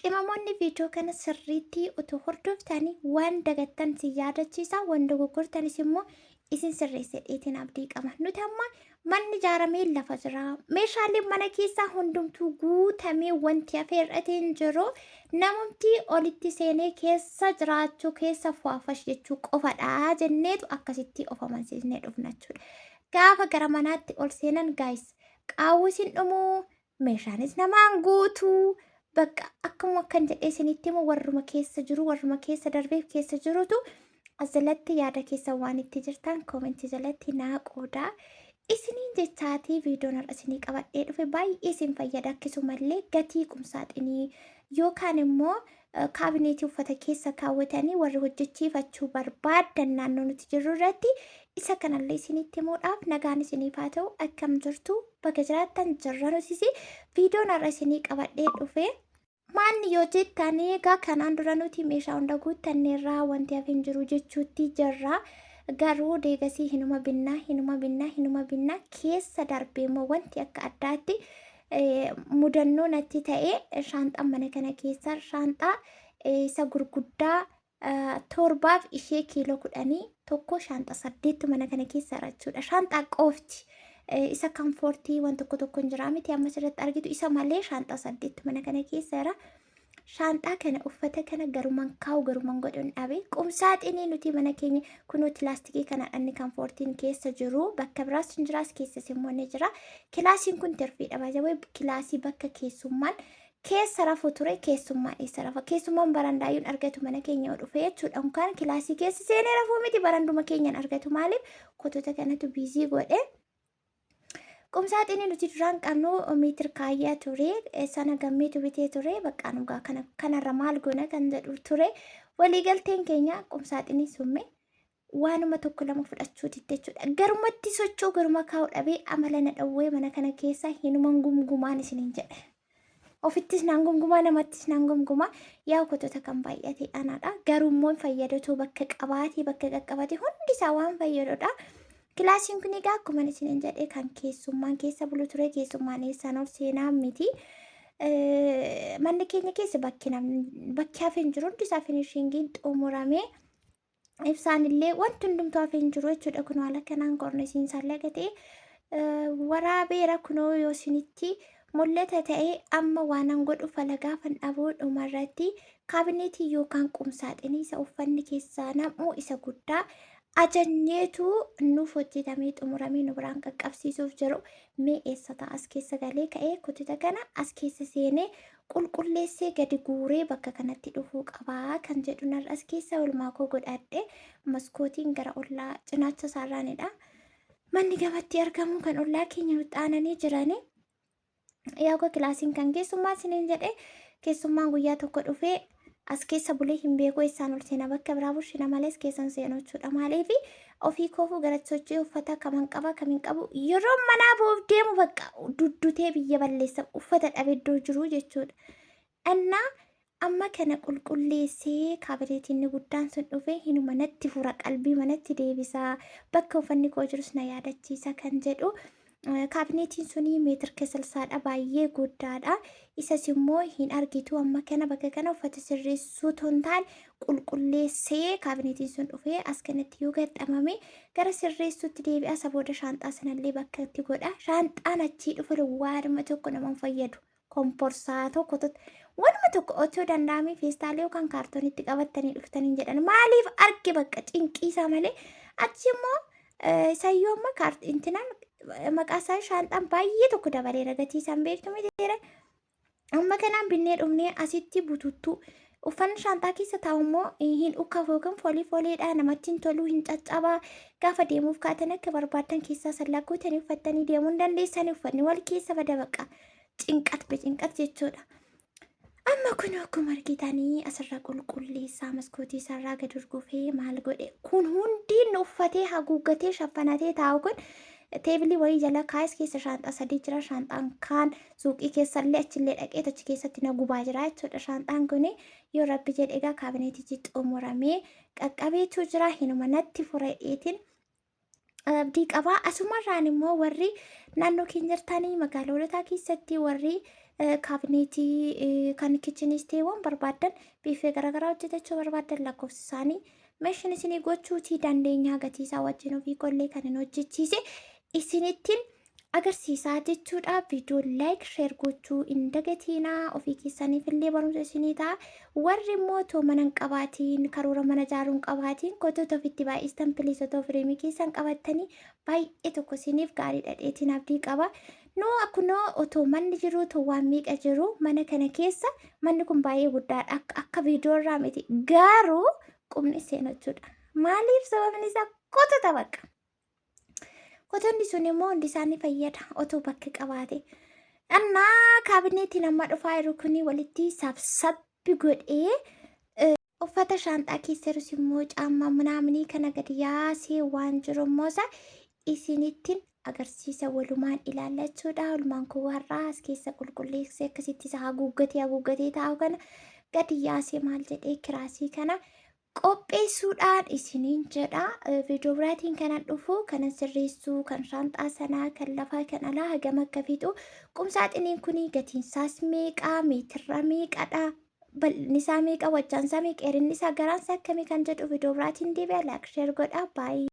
Qimamoonni viidiyoo kana sirriitti utuu hordoftanii waan dagattan si yaadachiisa, waan dogoggortanis immoo isin sirreessa dheetiin abdii qaba. Nuti amma manni ijaaramee lafa jira. Meeshaaleen mana keessaa hundumtuu guutamee wanti hafe hir'atee hin jiru. Namumti olitti seenee keessa jiraachuu keessa fu'aafash jechuu qofadha jenneetu akkasitti of amansiisnee dhufna jechuudha. Gaafa gara manaatti ol seenan gaayis qaawwis hin dhumuu. Meeshaanis namaan guutuu bakka akkuma akkan jedhee isinitti himu warruma keessa jiru warruma keessa darbeef keessa jirutu as jalatti yaada keessa waan itti jirtan koomentii jalatti naa qoodaa. Isiniin jechaatii viidiyoon har'a isinii qabadhee dhufe baay'ee isin fayyada akkasumallee gatii qumsaaxinii yookaan immoo kaabineetii uffata keessa kaawwatanii warri hojjechiifachuu barbaaddan naannoo nuti jirru irratti isa kanallee isinitti himuudhaaf nagaan isiniif haa ta'u akkam jirtu baga jiraattan jirra nutis viidiyoon har'a isinii qabadhee dhufe maanni yoo jettan egaa kanaan dura nuti meeshaa hunda guuttanneerraa wanti hafe hin jiru jechuutti jirra. Garuu deegasii hinuma binnaa hinuma binnaa hinuma binnaa keessa darbee immoo wanti akka addaatti mudannoo natti ta'e shaanxaan mana kana keessa shaanxaa isa gurguddaa torbaaf ishee kiiloo 10 tokko shaanxaa saddeettu mana kana keessa jira jechuudha. Shaanxaa qofti isa kamfoortii waan tokko tokko hin jira miti amma asirratti argitu isa malee shaanxaa saddeettu mana kana keessa jira. Shaanxaa kana uffata kana garuman kaa'u garuman godhuun dhabe. Qumsaaxinii nuti mana keenya kunoo kilaastikii kana dhanni kamfoortiin keessa jiru bakka biraas hin jiraas keessas immoo ni jira. Kilaasiin kun tirfiidha baay'ee kilaasii bakka keessummaan keessa rafu ture keessummaan eessa rafa keessummaan barandaayyuun argatu mana keenya yoo dhufe jechuudha. Unkaan kilaasii keessa seenee rafuu miti baranduma keenyan argatu maaliif kotota kanatu biizii godhe. Qumsaaxinii nuti duraan qabnu meetir kaayyaa ture. Sana gammeetu bitee ture. Bakka dhugaa kana kanarra maal goona kan jedhu ture. Waliigalteen keenya qumsaaxinii summe waanuma tokko lama fudhachuu didde jechuudha. Garumatti socho'u garuma kaa'u dhabee amala na dhawwee mana kana keessa hinuman gumgumaan isiniin jedhe. Ofittis naan gumgumaa namattis naan gumgumaa yaa kotota kan baay'ate anaadha. Garuu immoo fayyadatu bakka qabaatee bakka qaqqabate hundi isaa waan fayyadudha. Kilaasiin kun egaa akkuma isiniin jedhe kan keessummaan keessa bulu ture keessummaan eessaan ol seenaa miti. Manni keenya keessa bakki namni bakki hafe hin jiru hundi isaa finishingiin xumuramee ibsaan illee wanti hundumtuu hafee hin jiru jechuudha. Kun haala kanaan kornisiin isaallee akka ta'e waraabeera kunoo yoo isinitti mul'ata ta'e amma waanan godhu falagaafan dhabuu dhumarratti kaabineetii yookaan qumsaaxinii isa uffanni keessaa nam'u isa guddaa ajajneetu nuuf hojjetamee xumuramee nu biraan qaqqabsiisuuf jiru mee eessa ta'a as keessa galee ka'ee kutita kana as keessa seenee qulqulleessee gadi guuree bakka kanatti dhufuu qabaa kan jedhu narra as keessa olmaa koo godhadhe maskootiin gara ollaa cinaacha isaarraanidha. Manni gamatti argamu kan ollaa keenya nutti aananii jirani. Yaa koo kilaasiin kan keessummaa isiniin jedhe keessummaan guyyaa tokko dhufee as keessa bulee hin beeku eessaan ol seena bakka biraa bulchina malees keessan seenu jechuudha. Maaliif ofii koofuu gara socho'ee uffata kaman qaba kam hin qabu yeroo manaa ba'uuf deemu bakka duddutee biyya balleessa uffata dhabe iddoo jiru jechuudha. Innaa amma kana qulqulleessee kaabineetiin inni guddaan sun dhufee hinuma natti fura qalbii manatti deebisaa bakka uffanni koo jirus na yaadachiisa kan jedhu Kaabineetiin suni meetir kesalsaadha baay'ee guddaadha. Isas immoo hin argitu amma kana bakka kana uffata sirreessuu otoo hin taane qulqulleessee kaabineetiin sun dhufee as kanatti yoo gaxxamame gara sirreessuutti deebi'a. Isa booda shaanxaa sanallee bakka itti godha. Shaanxaan achii dhufe waanuma tokko nama hin fayyadu. Komporsaa tokko waanuma tokko otoo danda'amee feestaalii yookaan kaartoonitti qabattanii dhuftanii jedhan maaliif arge bakka cinqiisaa malee achi immoo isayyuu amma intinaan maqaa isaa shaanxaan baay'ee tokko dabaleera gatii isaan beektu miti. Amma kanaan binnee dhufnee asitti bututtuu uffanni shaanxaa keessa taa'u immoo hin ukkafu yookiin foolii fooliidha namatti hin toluu hin caccabaa gaafa deemuuf kaatan akka barbaaddan keessaa sallaa guutanii uffattanii deemuu hin dandeessanii uffanni wal keessa bada baqa cinqat becinqat jechuudha. Amma kun akkuma argitanii asirra qulqulleessaa maskootii isaarraa gad urgufee maal godhe kun hundiin uffatee haguuggatee shaffanatee taa'u kun teebilii wayii jala kaayes keessa shaanxaa sadii jira shaanxaan kaan suuqii keessallee achillee dhaqee achi keessatti na gubaa jira jechuudha shaanxaan kun yoo rabbi jedhe egaa kaabineetichi xumuramee qaqqabeetu jira hinuma natti furadheetiin abdii qabaa. Asumarraan immoo warri naannoo keenya jirtanii magaalaa Hoolotaa keessatti warri Kaabineetii kan kitcheniis ta'e waan barbaaddan biifee garaagaraa hojjetachuu barbaaddan lakkoofsa isaanii meeshaan isinii gochuutii dandeenya. Gatii isaa wajjin ofii qollee kan hin hojjechiise isinittiin agarsiisaa jechuudha. Viidiyoo like share gochuu hin dagatiinaa. Ofii keessaniif illee barumsa isinii ta'a. Warri immoo otoo mana hin qabaatiin, karoora mana ijaaruu hin qabaatiin, kottoota ofitti baay'istan, please, otoo fireemii keessan qabattanii baay'ee tokko isiniif gaariidha dheetiin abdii qaba. Nuu akkunoo otoo manni jiru, otoo waan meeqa jiru mana kana keessa, manni kun baay'ee guddaadha. Akka viidiyoo irraa miti, garuu qubni seenu jechuudha. Maaliif? Sababni isaa kotota bakka. Kotonni sun immoo hundi isaanii fayyada otoo bakka qabaate. Annaa kaabineetiin amma dhufaa jiru kuni walitti sabsabbi godhee uffata shaanxaa keessa jirus immoo caammaa minaaminii kana gadi yaasee waan jiru immoo isa isinittiin agarsiisa, walumaan ilaallachuudha. Olmaan koo har'aa as keessa qulqulleessee akkasitti isa haguuggatee haguuggatee taa'u kana gadi yaasee maal jedhee kiraasii kana qopheessuudhaan isiniin jedha. Viidiyoo biraatiin kanan dhufu kanan sirreessuu, kan shaanxaa sanaa, kan lafaa, kan alaa hagam akka fixu, qumsaaxiniin kun gatiin isaas meeqaa, meetirra meeqadha, bal'inni isaa meeqa, wajjaan isaa meeqa, dheerinni isaa, garaan isaa akkamii kan jedhu viidiyoo biraatiin deebi'a. Like, share godha. Baay'ee.